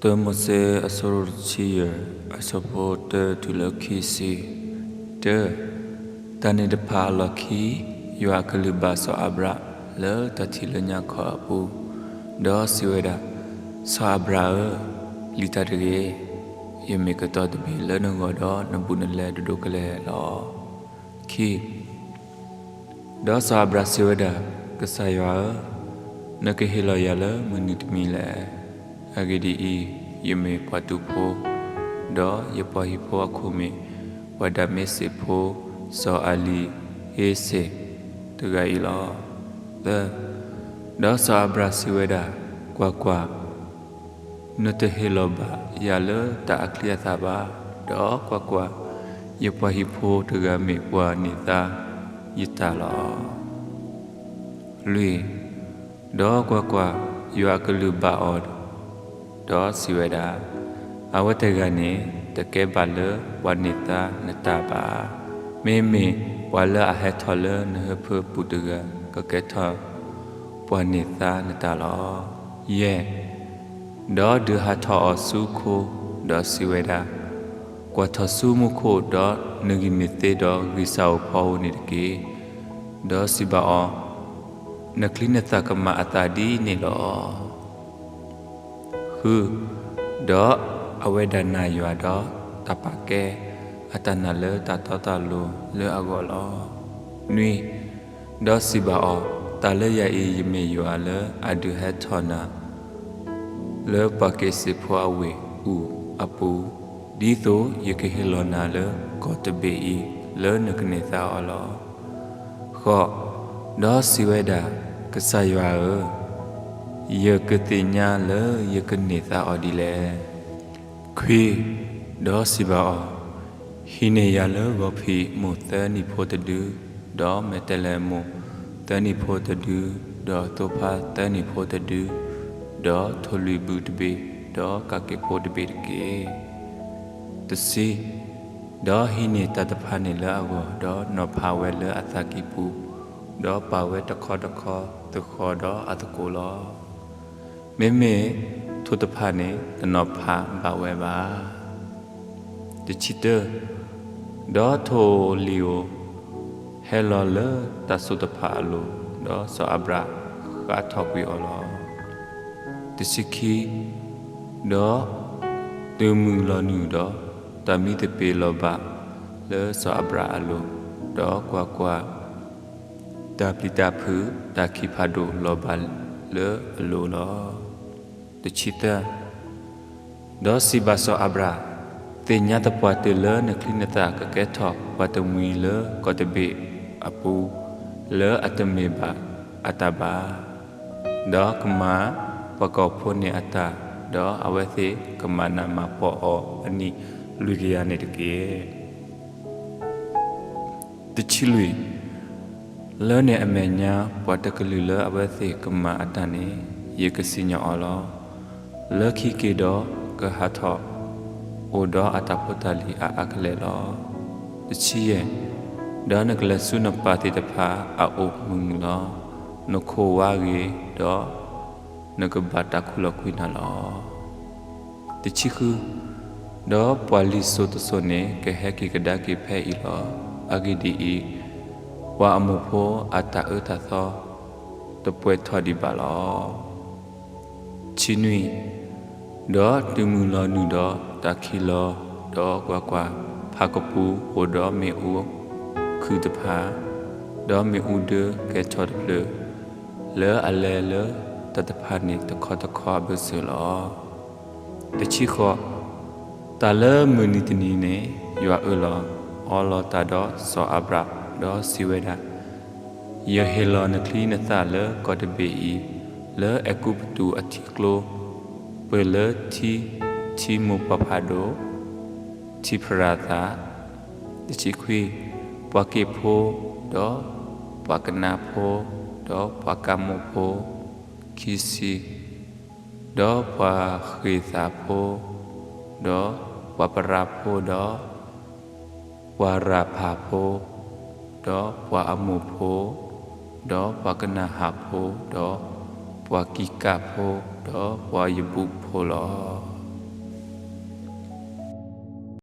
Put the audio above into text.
တၢမိၤၡ့ အဆၢဒိၣ်တဆံယဲၢ် အဆၢဖိတၢတုၤလၢခံဆံတၢ, တၢ်န့ၣ်တဖၣ်အလီၢ်ခံ, ယွၤအကလုၢ်ဘၣ်စီၤအၤဘြၣ်လၢတၢ်ထံၣ်လၢညါခီအပူၤ, ဒီးစံးဝဲဒၣ်, စီၤအၤဘြၣ်ဧၢ, လံတၢ်တဂ့ၤ, ယမ့ၢ်ကတီၢ်တဘ့ၣ်လၢနဂီၢ်ဒီးနဘူးနလဲတဒိၣ်ကလဲာ်လီၤ. ခံ ဒီးစီၤအၤဘြၣ်စံးဝဲဒၣ်, ကစၢ်ယွၤဧၢ, နကဟ့ၣ်လီၤယၤလၢမနုၤတမံၤလဲၣ်. အဂ့ၢ်ဒ်အံၤ, ယမ့ၢ်ပှၤတူာ်ဖိ, ဒီးယပှၤဟံၣ်ဖိအခိၣ်မ့ၢ်ပှၤဒၤမ့းစ့းဖိ စီၤအလံၤဧ့စ့းတဂၤအံၤလီၤ. သၢ ဒီးစီၤအၤဘြၣ်စံးဝဲဒၣ်, ကွၢ်ကွၢ်, နတဟ့ၣ်လီၤဘၣ်ယၤလၢတၢ်အချံအသၣ်ဘၣ်, ဒီးကွၢ်ကွၢ်, ယပှၤဟံၣ်ဖိတဂၤမ့ၢ်ပှၤန့ၢ်သါယတၢ်လီၤ. လွံၢ် ဒီးကွၢ်ကွၢ်, ယွၤအကလုၢ်ဘၣ်အီၤ, ဒီးစံးဝဲဒၣ်, အဝဲတဂၤန့ၣ် တကဲဘၣ်လၢပှၤန့ၢ်သါနတၢ်ဘၣ်. မ့မ့ၢ်ပှၤလၢအဟဲထီၣ်လၢနဟၢဖၢပူၤတဂၤ ကကဲထီၣ်ပှၤန့ၢ်သါနတၢ်လီၤ. ယဲၢ် ဒီးဒုးဟးထီၣ်အီၤဆူခိ, ဒီးစံးဝဲဒၣ်, ကွၢ်ထီၣ်ဆူမူခိၣ်, ဒီးနဂံၢ်မ့ၢ်သ့ဒီးဂံၢ်စၢ်အိၣ်ဖီအိၣ်န့ၣ်တက့ၢ်. ဒီးစံးဘၣ်အီၤ, နချံနသၣ်ကမၤအသးဒ်န့ၣ်လီၤ. ဃု ဒီးအဝဲဒၣ်နာ်ယွၤ, ဒီးတၢ်ပာ်ကဲအတၢ်နာ်လၢတၢ်တီတၢ်လိၤလၢအဂီၢ်လီၤ. နွံ ဒီးစံးဘၣ်အီၤ, တၢ်လၢယၤအံၤ ယမ့ၢ်ယွၤလၢအဒုးဟဲထီၣ်နၤ လၢပှၤက့ၤစ့းဖိအဝ့ၢ်အူၣ်အပူၤ, ဒ်သိးယကဟ့ၣ်လီၤနၤလၢကီၢ်တဘ့ၣ်အံၤ လၢနကန့ၢ်သါအီၤလီၤ. ဃိး ဒီးစံးဝဲဒၣ်, ကစၢ်ယွၤဧၢ, ယကသ့ၣ်ညါလၢယကန့ၢ်သါအီၤဒ်လဲၣ်. ခွံ ဒီးစံးဘၣ်အီၤ, ဟံးန့ၢ်ယၤလၢဂီၤဖံးမိၢ်သၢနံၣ်ဖိတဒု, ဒီးမဲာ်တဲၤလဲၤမိၢ်သၢနံၣ်ဖိတဒု, ဒီးသိဖါသၢနံၣ်ဖိတဒု, ဒီးထိၣ်လွံၢ်ဘုတဘ့ၣ်, ဒီးကးက့ၣ်ဖိတဘ့ၣ်တက့ၢ်. တဆံ ဒီးဟံးန့ၢ်တၢ်တဖၣ်န့ၣ်လၢအဂီၢ်, ဒီးနီၤဖးဝဲလၢအသးကံၢ်ပူၤ, ဒီးပာ်ဝဲတခီတခီ သဃီၤဒီးအသကိးလီၤ. မ့မ့ၢ်ထိၣ်တဖၣ်န့ၣ် တနီၤဖးဘၣ်ဝဲဘၣ်. တဆံတၢ ဒီးထိၣ်ဧိၤလံၤဧိၤ ဟဲလီၤလၢတၢ်စိၤတဖၣ်အလိၤ, ဒီးစီၤအၤဘြၣ်ဃးထီၣ်ကွံာ်အီၤလီၤ. တဆံခံ ဒီးတုၤမုၢ်လီၤနုာ်ဒီး, တၢ်မံသပ့ၤလီၤဘၣ်လၢစီၤအၤဘြၣ်အလိၤ, ဒီးကွၢ်ကွၢ်, တၢ်ပျံၤတၢ်ဖုးတၢ်ခံးဖးဒိၣ်လီၤဘၣ်လၢအလိၤလီၤ. တဆံသၢ ဒီးစံးဘၣ်စီၤအၤဘြၣ်, သ့ၣ်ညါသပှၢ်တၢၢ်လၢနချံနသၣ်ကကဲထီၣ်ပှၤတမှံၤလၢကီၢ်တဘ့ၣ်အပူၤ, လၢအတမ့ၢ်ဘၣ်အတၢ်ဘၣ်, ဒီးကမၤပှၤကီၢ်ဖိန့ၣ်အတၢ်, ဒီးအဝဲသ့ၣ်ကမၤနးမၤဖှီၣ်အီၤအနံၣ်လွံၢ်ကယၤန့ၣ်တက့ၢ်. တဆံလွံၢ် လၢန့ၣ်အမဲာ်ညါ ပှၤတကလုာ်လၢအဝဲသ့ၣ်ကမၤအတၢ်န့ၣ် ယကစံၣ်ညီၣ်အီၤလီၤ. လၢခံက့ၤဒီးကဟးထီၣ်အိၣ်ဒီးအတၢ်ဖိတၢ်လံၤအါအါကလဲာ်လီၤ. တဆံယဲၢ် ဒီးနကလဲၤဆူနပၢ်သ့ၣ်တဖၣ်အအိၣ်မုာ်မုာ်လီၤ. နခိၣ်ဝါဂ့ၤ, ဒီးနကဘၣ်တၢ်ခူၣ်လီၤကွံာ်နၤလီၤ. တဆံဃု ဒီးပှၤလံၣ်စိၤတစိၤန့ၣ် ကဟဲက့ၤကဒါက့ၤဖဲအံၤလီၤ. အဂ့ၢ်ဒ်အံၤ, ပှၤအမိၢ်ဖိအတၢ်အၢတၢ်သီ တပှဲၤထီၣ်ဒံးဘၣ်လီၤ. တဆံနွံ ဒီးတုၤမုၢ်လီၤနုာ်ဒီးတၢ်ခံးလီၤ, ဒီးကွၢ်ကွၢ်, ဖးကပူၤအိၣ်ဒီးမ့ၣ်အူခုၣ်တဖၣ်, ဒီးမ့ၣ်အူဒၢကဲထီၣ်တဖျၢၣ်, လၢအလဲၤလၢတၢ်တဖၣ်န့ၣ်တခီတခီအဘၢၣ်စၢၤလီၤ. တဆံဃိး တၢ်လၢမုၢ်နံၤတနံၤန့ၣ် ယွၤအၢၣ်လီၤ အီလီၤတၢ်ဒီးစီၤအၤဘြၣ်, ဒီးစံးဝဲဒၣ်, ယဟ့ၣ်လီၤနချံနသၣ်လၢကီၢ်တဘ့ၣ်အံၤ, လၢအဲၤကူပတူးအထံကျိ, ပၢၢ်လၢထံ, ထံမိၢ်ပှၢ်ဖးဒိၣ်, ထံဖရၤသး, တဆံခွံ ပှၤက့ၣ်ဖိ, ဒီးပှၤကနၣ်ဖိ, ဒီးပှၤကၤမိၣ်ဖိ, ခံဆံ ဒီးပှၤဃ့ၢ်သးဖိ, ဒီးပှၤပရၤဖိ, ဒီးပှၤရၤဖၢၣ်ဖိ, ဒီးပှၤအမိၣ်ဖိ, ဒီးပှၤကနၤဧၣ်ဖိ, ဒီးပှၤကံကၣ်ဖိ, ဒီးပှၤယဘူၣ်ဖိလီၤ.